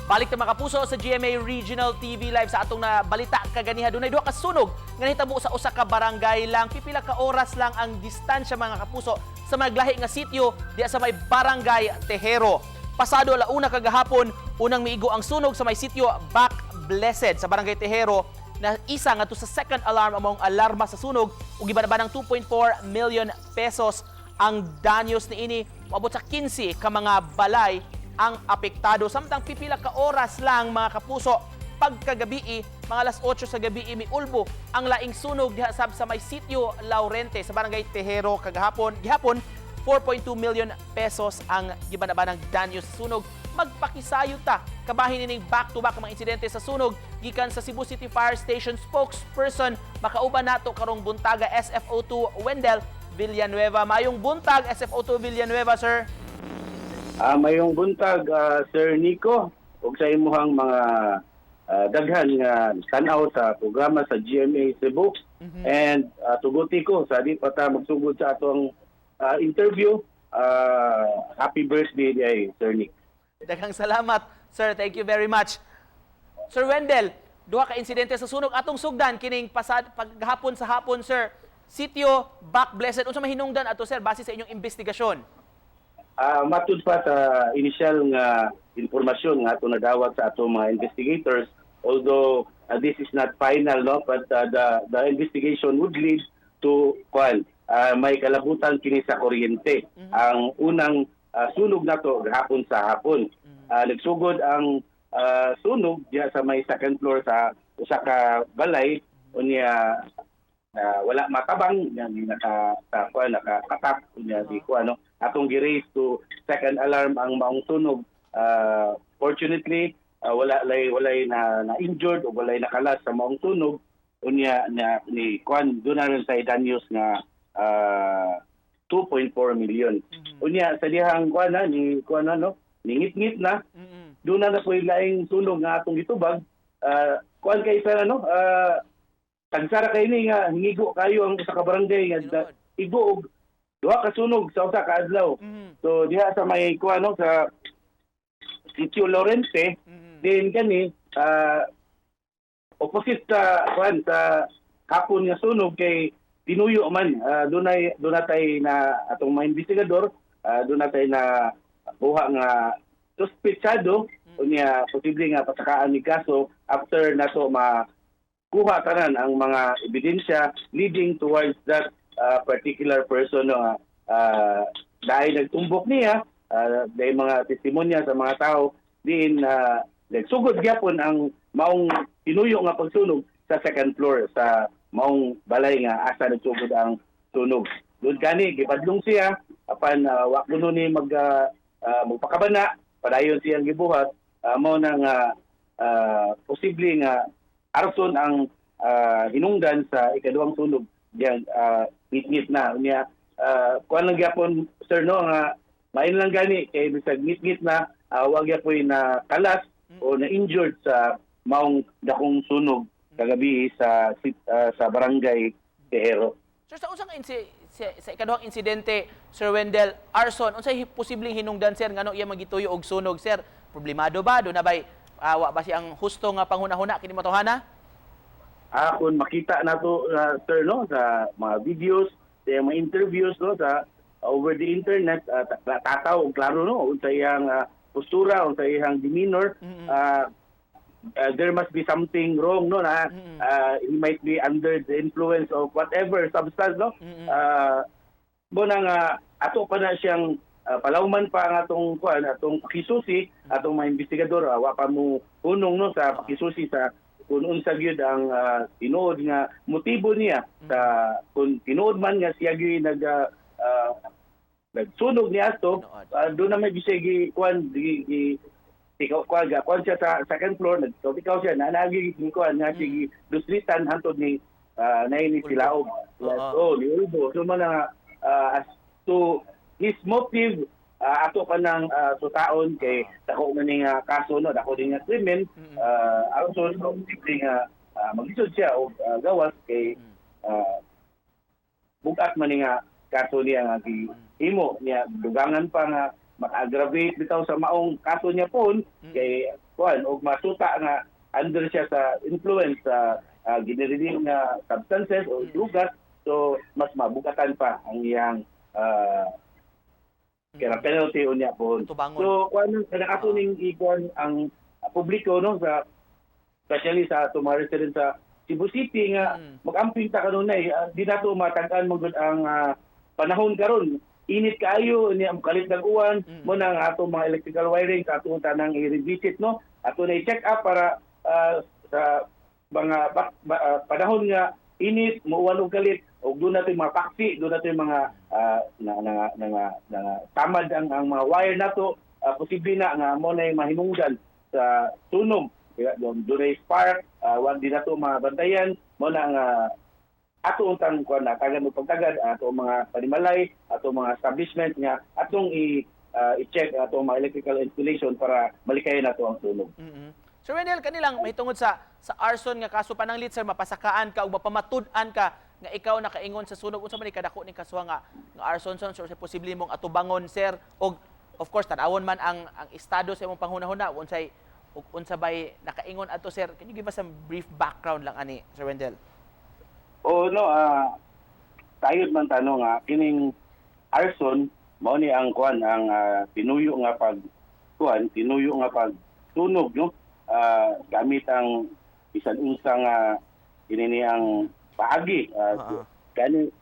Balik ta, mga kapuso, sa GMA Regional TV Live sa atong na balita kaganiha. Dunay duha ka sunog nga nahitabo sa usa ka barangay lang. Pipila ka oras lang ang distansya, mga kapuso, sa maglahi nga sitio diha sa may Barangay Tejero. Pasado 1:00 kagahapon, unang miigo ang sunog sa may sitio Back Blessed sa Barangay Tejero na isa ngadto sa second alarm among alarma sa sunog ug giban ng 2.4 million pesos ang danyos niini. Moabot sa 15 ka mga balay ang apektado. Samtang pipila ka oras lang, mga kapuso, pagkagabii, mga alas 8 sa gabi, miulbo ang laing sunog diha sab sa may sitio Laurente sa Barangay Tejero kagahapon. Gihapon 4.2 million pesos ang gibanabanang danyos sa sunog. Magpakisayo ta kabahin ining back-to-back mga insidente sa sunog gikan sa Cebu City Fire Station spokesperson. Makauban nato karong buntaga SFO2 Wendell Villanueva. Mayong buntag, SFO2 Villanueva, sir. Mayong buntag, Sir Nico, ug sa imuhang mga daghan nga tan-aw sa programa sa GMA Cebu. And tuguti ko sa di pa ta magsugod sa atong interview. Happy birthday diay, Sir Nick. Daghang salamat, sir. Thank you very much. Sir Wendell, duha ka insidente sa sunog atong sugdan kining pasad paghapon sa hapon, sir. Sitio Back Blessed. Unsa mahinungdan ato, sir, base sa inyong investigasyon? Matud pa sa initial nga impormasyon nga ato nadawat sa ato mga investigators, although this is not final, no, but the investigation would lead to kwan, may kalabutan kini sa kuryente. Ang unang sunog nato gahapon sa hapon. Nagsugod ang sunog diha sa may second floor sa usa ka balay, unya wala matabang nya ni naka sa kuan, nakakatak, unya di ko ano atong gi-raise to second alarm ang maong sunog. Fortunately, wala lay walay na injured o walay nakalas sa maong sunog. Unya na ni kuan, doon na rin sa danyos nga 2.4 million. Unya sa dihang kuan na ni kuan na, no, ningit-ngit na, doon na na po yung laing sunog nga atong gitubag. Kuan kay sa ano, tagsara kay ni nga hingigo kayo ang usa ka barangay nga igo og duha ka sunog sa usa ka adlaw. So diha sa may kuan, no, sa Sitio Lorente din kani opposite sa kuan sa hapon nga sunog kay tinuyo man. Dunay dunatay na atong mga investigador, dunatay na kuha nga suspetsado. Unya posible nga pasakaan ni kaso after nato makuha tanan ang mga ebidensya leading towards that particular person, no, dahil nagtumbok niya, dahil mga testimonya sa mga tao diin nagsugod gyapon ang maong tinuyo nga pagsunog sa second floor sa maong balay nga asa nagsugod ang sunog. Doon kani gibadlong siya, apan wa kuno ni magpakabana, padayon siyang gibuhat. Mao na nga posible nga arson ang hinungdan sa ikaduhang sunog diyan ngit na. Unya kuan lang gyapon, sir, no, nga main lang gani kay bisag ngit na, wa gyapoy na kalas o na injured sa maong dakong sunog kagabi sa Barangay Tejero. Sir, sa ikaduhang insidente, Sir Wendell, arson, unsay posibleng hinungdan, sir, ngano iya magituyo og sunog, sir? Problemado ba? Do na bay wa ba siyang husto nga panghuna-huna kini matohana? Kung makita nato, sir, no, sa mga videos, sa mga interviews, no, sa over the internet, tataw og klaro, no, unsa iyang postura, unsa iyang demeanor, there must be something wrong, no, na he might be under the influence of whatever substance, no. Mo na nga ato pa na siyang palawman pa ang atong kuan, atong pakisusi, atong mga investigador, wa pa mo hunong, no, sa pakisusi sa kung unsa gyud ang tinuod nga motibo niya, sa kung tinuod man nga siya gyud nagsunog niya ato. Tinuod. Doon na may siya gi kuan gi ikaw kuan ga kuan siya sa second floor, nagikaw siya na nagi gi kuan nga siya gi duslitan hantod ni naini sila og oh ni ulbo. So man nga as to his motive, ato pa ng sutaon kay dako man ni nga kaso, no, dako din nga krimen. Also so, posible nga maglisod siya og gawas kay bugat man ni nga kaso niya nga gihimo niya. Dugangan pa nga maka-aggravate bitaw sa maong kaso niya pon kay kuan og masuta nga under siya sa influence sa ginirelease nga substances o drugas, so mas mabugatan pa ang iyang kaya penalty unya po. Tubangon. So kuan kanang ato ning ikuan ang publiko, no, sa especially sa atong mga resident sa Cebu City nga mag-amping ta kanunay. Di nato matag-an mo gud ang panahon karon, init kaayo niya, kalit ng uwan. Mo na ang atong mga electrical wiring sa atong tanang i-revisit, no, ato na i-check up para sa mga panahon nga init, muuwan og kalit, ug doon natin mga paksi, doon natin mga na, na, na, na, na, tamad ang mga wire nato, posible na nga mo na yung mahinungdan sa sunog. Kaya doon doon spark, di nato mabantayan. Mo na nga ato untang kuan na tagad mo pagtagad ato mga panimalay, ato mga establishment nga atong i-check ato mga electrical installation para malikayan nato ang sunog. Sir Wendell, kanilang may tungod sa arson nga kaso, pananglit, sir, mapasakaan ka ug mapamatud-an ka nga ikaw nakaingon sa sunog, unsa man ni kadako ning kasuha nga arson, sir, sa posible mong atubangon, sir? Og of course tan-awon man ang estado sa imong panghunahuna unsay ug unsa bay nakaingon ato, sir. Can you give us some brief background lang ani, Sir Wendell? O no, tayod man tano nga kining arson mao ni ang kuan, ang tinuyo nga pag kuan, tinuyo nga pag tunog, no, gamit ang bisan unsa nga kini ni ang paagi. Gani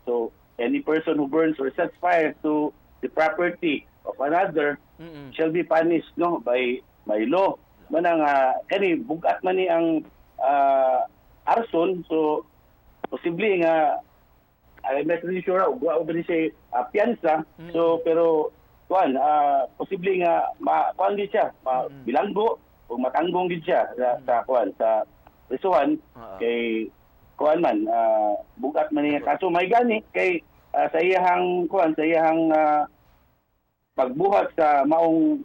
so any person who burns or sets fire to the property of another shall be punished, no, by law. Manang kani bugat man ni ang arson, so posible nga, I'm not really sure ug wa ba ni siya piyansa. So pero kuan, posible nga ma kuan di siya ma, bilanggo o matanggong gid siya sa kuan, sa prisuhan kay kuan man, bugat man niya kaso. May gani kay sa iyahang kuan, sa iyahang pagbuhat sa maong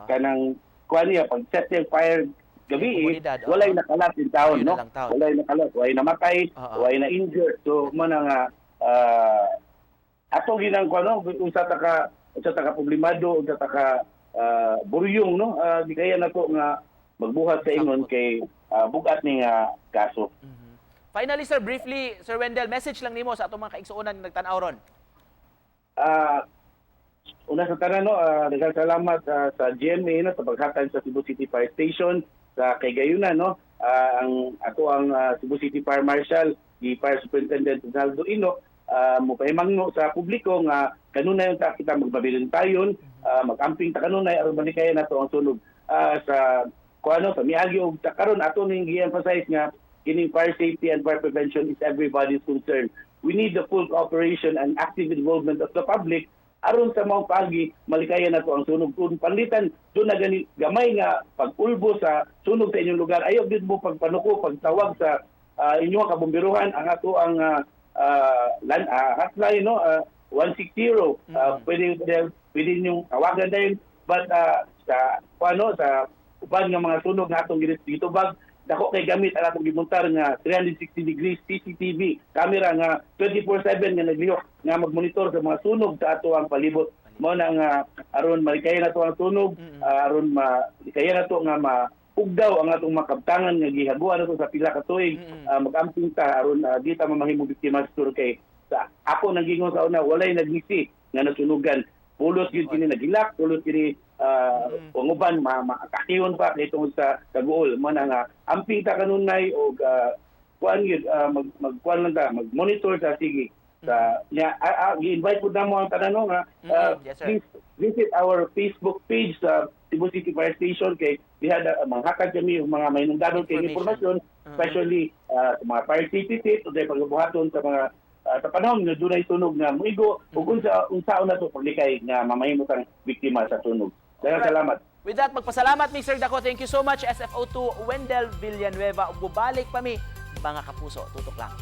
kanang kuan niya, pag set niya fire gabi, Komunidad, oo. Walay nakalat in taon, Ayun no, na lang taon. Walay nakalat, walay namatay, walay na injured. So mo na nga ato ginang kuan, no, unsa ta ka problemado, unsa ta ka buryong, no, di kaya nako nga magbuhat sa ingon kay bugat ni nga kaso. Finally, sir, briefly, Sir Wendell, message lang nimo sa atong mga kaigsuonan nga nagtan-aw ron. Una sa tanan, no, daghang salamat sa GMA, no, sa paghatag sa Cebu City Fire Station sa kaygayunan, no. Ang ako ang Cebu City Fire Marshal, di Fire Superintendent Ronaldo Ino, mopahimangno sa publiko nga kanunay unta kita magpabilin tayon, mag-amping ta kanunay aron malikayan nato ang sunog. Sa kuano, sa miagi og sa karon, ato ning gi-emphasize nga kining fire safety and fire prevention is everybody's concern. We need the full cooperation and active involvement of the public aron sa maong paagi malikayan nato ang sunog. Kung panlitan doon na gani gamay nga pag-ulbo sa sunog sa inyong lugar, ayaw gid mo pagpanuko pagtawag sa inyong kabomberuhan. Ang ato ang hotline, no, 160, pwede pwede, pwede ninyong tawagan din. But sa ano, sa uban nga mga sunog nga atong gitubag, dako kay gamit ang atong gimontar nga 360 degrees CCTV camera nga 24/7 nga naglihok nga magmonitor sa mga sunog sa ato ang palibot. Mao na nga aron malikayan nato ang sunog, aron malikayan nato nga maugdaw ang atong makabtangan nga gihaguan nato sa pila ka tuig, mag-amping ta aron di ta mamahimong biktima sa sunog kay sa ako nang gingon sa una, walay nagmisi nga nasunugan. Pulos gyud kini nagilak, pulos kini ang uban ma makakakiyon pa kay tungod sa kaguol. Mo na nga amping ta kanunay og kuan gyud, mag magkuan lang ta, mag-monitor sa sige sa nya. Gi-invite pud namo ang tanan, no, nga Yes, sir. please visit our Facebook page sa Cebu City Fire Station kay diha na manghatag kami og mga mahinungdanon kay Information. impormasyon, especially sa mga fire safety tips o pagbuhaton sa mga sa panahon nga dunay sunog nga muigo ug unsaon nato paglikay nga mamahimo tang biktima sa sunog. Daghang salamat. With that, magpasalamat mi, Sir Dako. Thank you so much, SFO2 Wendell Villanueva. Ug bubalik pa mi, mga kapuso. Tutok lang.